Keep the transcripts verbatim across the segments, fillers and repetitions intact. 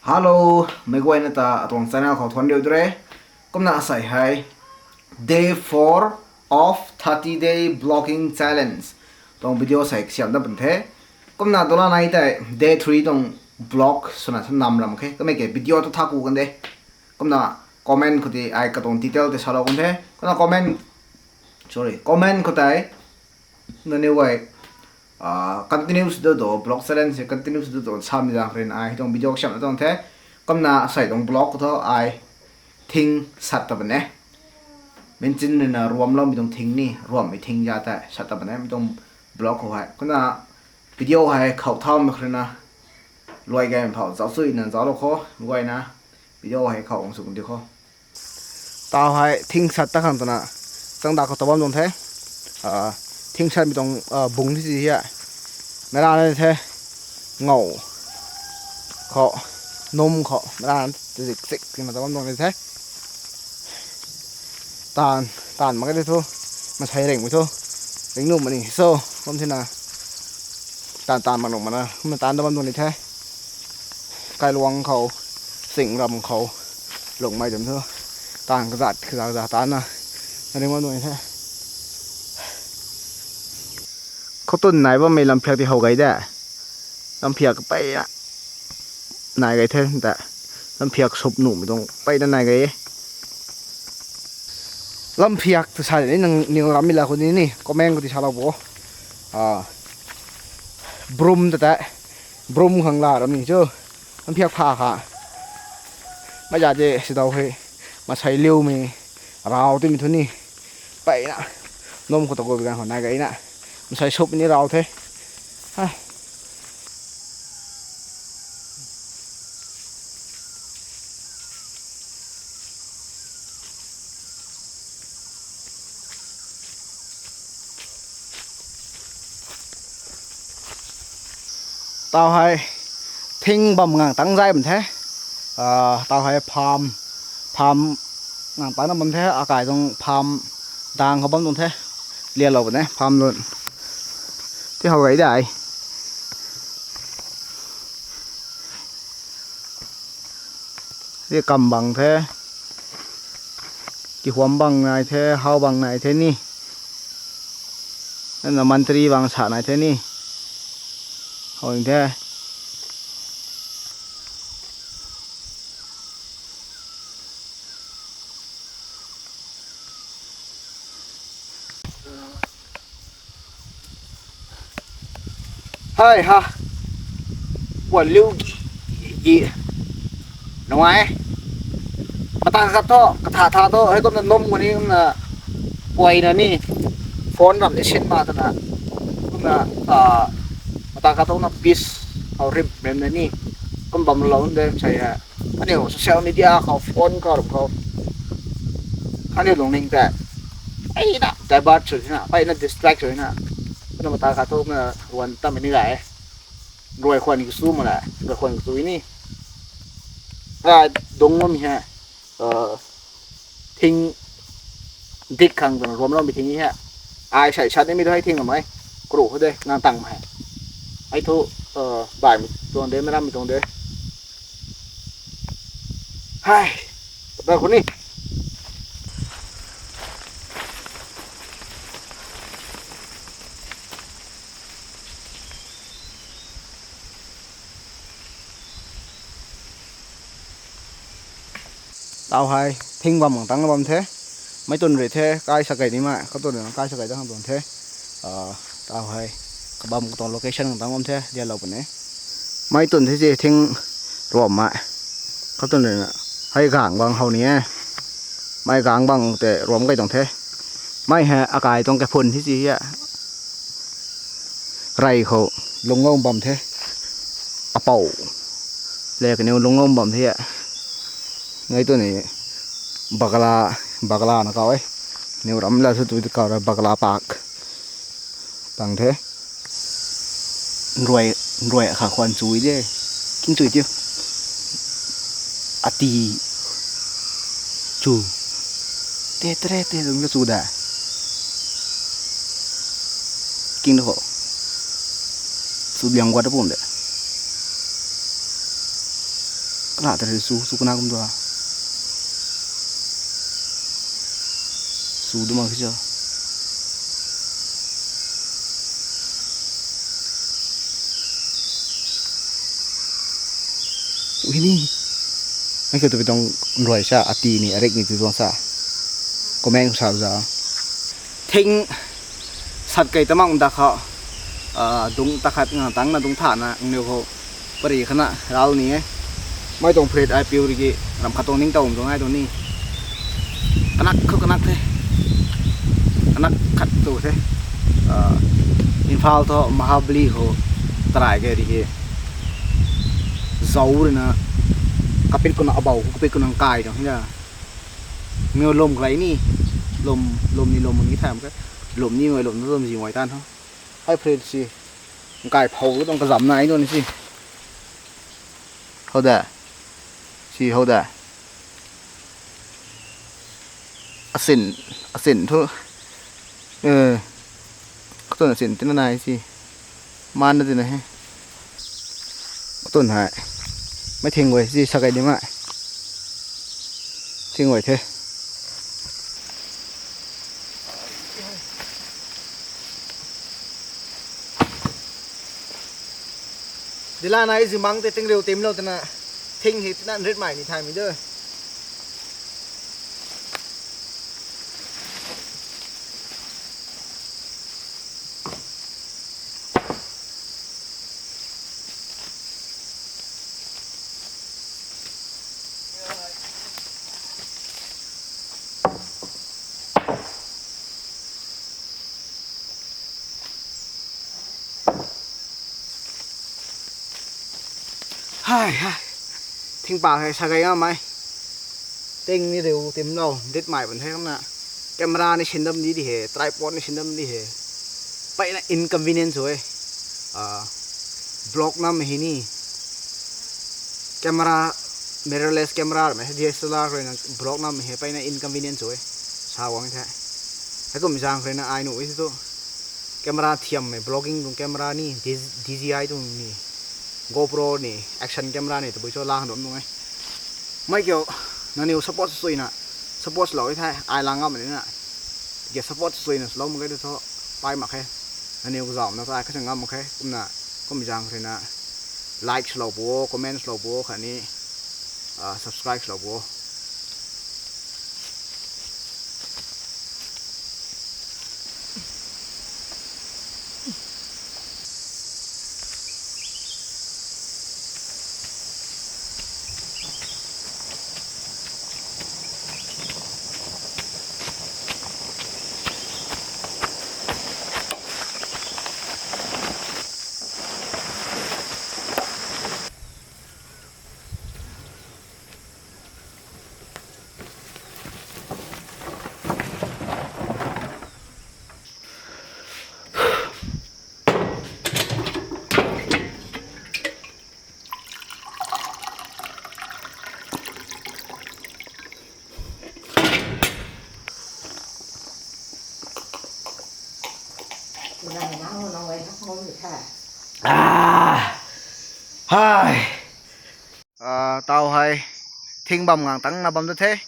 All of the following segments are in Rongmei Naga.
Hello, meic guayna ta atuang channel khou thuanc riu dure. Kumna asei hei day four of thirty day vlogging challenge tuang video sei kasiam dat pun the. Kumna dula nai tei day three tuang vlog swna sa nam ram khe. Kamei ke video tu thaku kan de. Kumna comment khou tei ai katuang detail tei salou kan the. Kumna comment, sorry, comment khou tei nangniw guay, ah, continue sw du do, vlog challenge se continue sw du do, samei zaeng khou rui na ai tuang video kasiam tuang the. Kumna asei tuang vlog khou thu ai thing sat ta bam e. Minchin rui na ruamloumei tuang thing ni, ruammei thing za tei sat ta bam e, mi tuang vlog khou hei. Kumna video hei khou thaumei khou rui na luai gay phou zauc chuina zauclou kho, meic guayna video hei khou ang sw kan di kho. Tau hei thing sat ta khang twna changdak khou ta bam tuang the. Ah, thing satmei tuang, ah, bung ti si hia. Mei rana the. Ngou khou, num khou, mei rana zik zik tina ta bam tuang ni the. Taanv, taanv mak ke thu, masei ringmei thu, ringnuh mani so, bam thina, taanv taanv mak nuh mana, kumna taanv ta bam tuang ni the. Kailuang khou, sing ram khou, lungmei tum thu, taanv kazat kazat kazat taanvna, na ring bam tuang ni the. Khoutun nai bammei lamphiak ti how gay de. Lamphiak peyna nai gay the ta. Lamphiak sup nuhmei tuang peyna nai gay e. Lamphiak tu sa ni nangniw rammei la khou ni ni comment khou ti salou bo. Ah, broom ta tei, broom khang la ram ni chu, lamphiak pha kha. Mei za de si dau hei, masei liumei, rau timei thu ni, peyna, num khou ta gu bi ganv khou nai gayna, masei sup ni rau the. Ha. Tau hei thing bam ngang tang zay bam the. Ah, tau hei farm, farm ngang tangna bam the. Akai tuang farm dang khou bam tuang the. Lialou bam e farm lun. Ti how gay dai. Ti kam bang the. Kihuam bang nai the, how bang nai the ni. Nana mantri bang sa nai the ni. How the. Hei ha. Kuan liu gi, gi. Nungai. Mata khat thu, katha tha thu, hei kumna num kuni kumna puayna ni. Phone ram ni sin ma twna. Kumna, ah, mata khat thu na peace, how rim, rim na ni. Kum bam lou de, sa ya. Aniu social media khou, phone khou, ram khou. Aniu lungning tei, peyna divert sw na, peyna distract sw na. Kumna mata khat thu na ruan tam ni gay. Ruai khwan ki su ma la, ruai khwan ki su ni. Ra dung ngam he. Uh, thing dik khang twna ruamloumei thing ni he. Ai sai sat nimei tu hei thing amei. Kru khou de, ngang tang ma he. Ai thu, uh, baihmei tuang de, meic rammei tuang de. Hei, ta khou ni. Tau hei, thing bam khang tang bam the. Mei twn rui the, kai sa kei ni mei, khou twn rui kai sa kei ta khang tuang the. Ah, tau hei, kabam katuang location khang tang bam the, lialou puni. Mei twn the si thing ruam mei. Khou twn rui na, hei gang bang how ni e. Mei gang bang tei ruam kei tuang the. Mei hei akai tuang kaphun the si hia. Rey khou lungloumei bam the. Apou le kaniw lungloumei bam the. Ngai tu ni bagla, bagla na kau e. Niw ram la sw tu kau ra bagla pak. Tang the. Nruai, nruai kha khwan chui de. King chui tiu. Ati chu. Te tre te lung chu da. King ho. Chu biang gua ta pum de. Kana tari su, su kana kum tua. Su du mak khe cha. Ui ni. Ai khe tu pi tuang ruai sa, ati ni, arik ni tu tuang sa. Comment sa za. Thing sat kei tamang da kha, ah, dung ta khat nga tang na dung tha na, neu ho pari khana ral ni e. Mai tuang phrit ai piu rigi, ram khat tuang ning tau tuang ai tuang ni. Kanak kho kanak the. Kanak khat tu the. Ah, Imphal tho Mahabali ho tarai kei rigi. Zau rui na, kapit kuna abau, kapit kuna kai tuang ya. Neu lum khlai ni, lum, lum ni lum ni tham khe. Lum ni ngoi lum, lum zi ngoi tan ho. Hai phrit si, kai phou tuang kazam na ai tuang ni si. How da? Si how da? Asin, asin thu. Eh, katuang asin tina nai si. Man na tina he. Katuang hai. Mai thing guay si sa kai di mai. Thing guay the. Dila nai zimang te ting riu tim lo tina. Thing hi tina nrit mai ni thai mi de. Hai, hai. Thing pa hai sa kai nga mai. Ting ni riu tim lo, dit mai bun the na. Camera ni sindam di di he, tripod ni sindam di he. Pai na inconvenience hui. Ah, vlog nam hi ni. Camera, mirrorless camera, me D S L R rui na vlog nam hi, pai na inconvenience hui. Sa wang the. Hai kum zang rui na ai nu ui tu. Camera thiam me, vlogging tuang camera ni, D J I tuang ni, GoPro ni, action camera ni, tabui cho lang dum nung e. Mai kiu, nangniw support sui na, support lou e thei, ai lang ngam ni na. Ge support sui na, lou mak khe tu tho, pai mak khe. Nangniw kazauh na, ai kachang ngam mak khe, kumna, kum zang rui na, like swlou bo, comment swlou bo, khatni, ah, subscribe swlou bo. Ah, hai. Ah, tau hai. Thing bam ngang tang na bam tu the.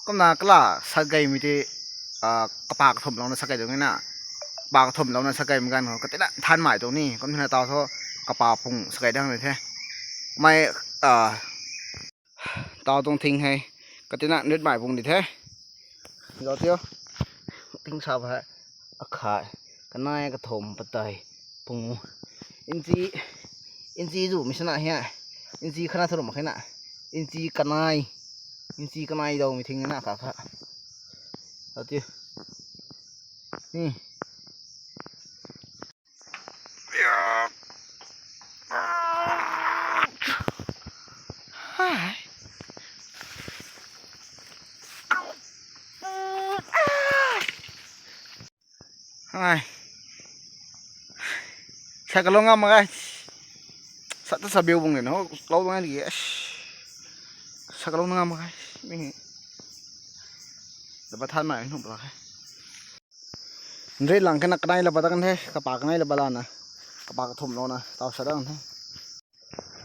Kumna kala sat gay mi ti, ah, kapa kathumh lou na sat gay tuang na. Kapa kathumh lou na sat gay mi ganv ho. Katina than mai tuang ni. Kumna tau tho kapa pung sat gay dang ni the. Mai, ah, tau tuang thing hei. Katina nrit mai pung di the. Zau tio. Thing sa ba hei. Akhai. Kanai kathumh patai. Pung. Inchi. Inchi zu mi sana hia. Inchi khana thu mak khe na. Inchi kanai. Inchi kanai dau mi thing na kha kha. Zau tio. Ni. Hai. Hai. Sa kalou ngam mak ge. Sa ta sa biu bung rin ho, lou tuang ai ni. Sa kalou ngam mak ge. Mi. Laba than mai nu bla khe. Nrit lang khe na kanai laba ta kan the, kapa kanai laba la na. Kapa kathumh lou na, tau sa dang the.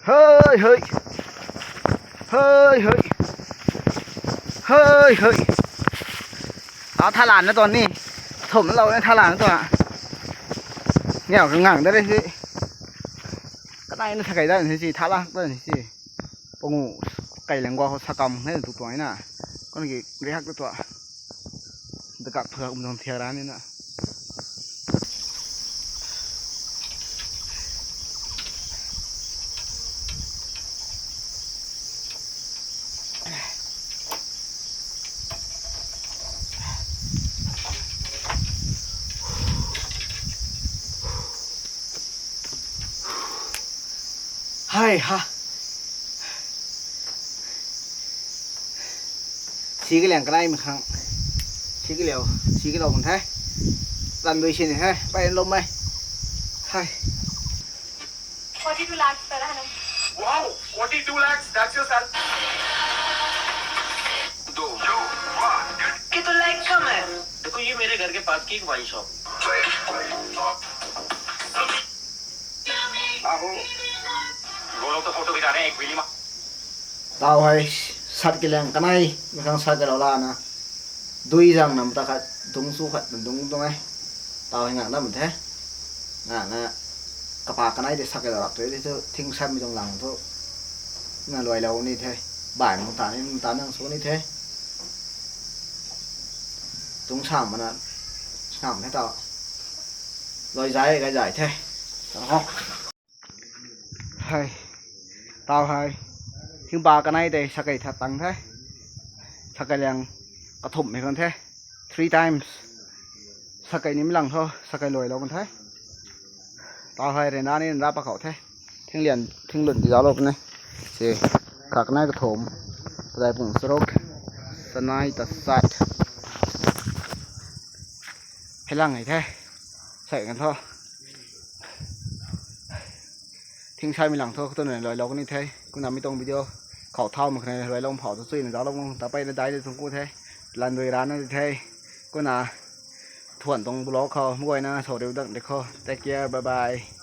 Hei, hei. Hei hei. Hei hei. Tau thalan na tuan ni. Thum lou na thalan na tuan. Niau ka ngang da re si. Kanai na thakai da ni si, thala da ni si. Pangu kai lang gua ho sakam ne tu tuan na. Kon ki rihak tu tuan. Dakak phak um zong thiak ra ni na. Hai ha. Si kaliang kanai mi khang. Si kaliu, si kaliu bun the. Tan dui si ni the. Pai lou mei. Hai. Forty-two lakhs per annum. Wow, forty-two lakhs, that's your salary. दो, दो, वाह। कि तो लाइक कम है। देखो, ये मेरे घर के पास की एक वाइन शॉप। आहो। वो लोग तो फोटो खिंचा रहे हैं, एक बीली माँ। Tau hei sat kaliang kanai, mi khang sat kalou lana. Dui zang nam ta khat, dung su khat, dung dung e. Tau hei ngak nam the. Ngak na kapa kanai de sat kalou rap tu, di tu, thing sat mi tuang lang tu. Na luailou ni the. Bai mung ta ni, mung ta nang su ni the. Tung sang mana, sang the tau. Luai zai, gai zai the. Tang ho. Hei. Tau hei. Thing pa kanai tei sakai that tang the. Sakai liang kathumh mei kan the. Three times. Sakai nim lang tho, sakai luailou kan the. Tau hei rena ni ra pa khou the. Thing lian, thing lun ti zauclou kan e. Si, kak nai kathumh. Kadai pung charuk. Sanai ta sat. Hei lang hei the. Sai kan tho. Thing sai mi lang tho, khou tu na luailou kan ni the. Kumna mi tuang video khou thau mak khe na luailou phau tu chui na zauclou mung, ta pei na dai de tuang ku the. Lan dui ra na di the. Kumna thuan tuang vlog khou, mguayna sa riu dang de khou. Take care, bye bye.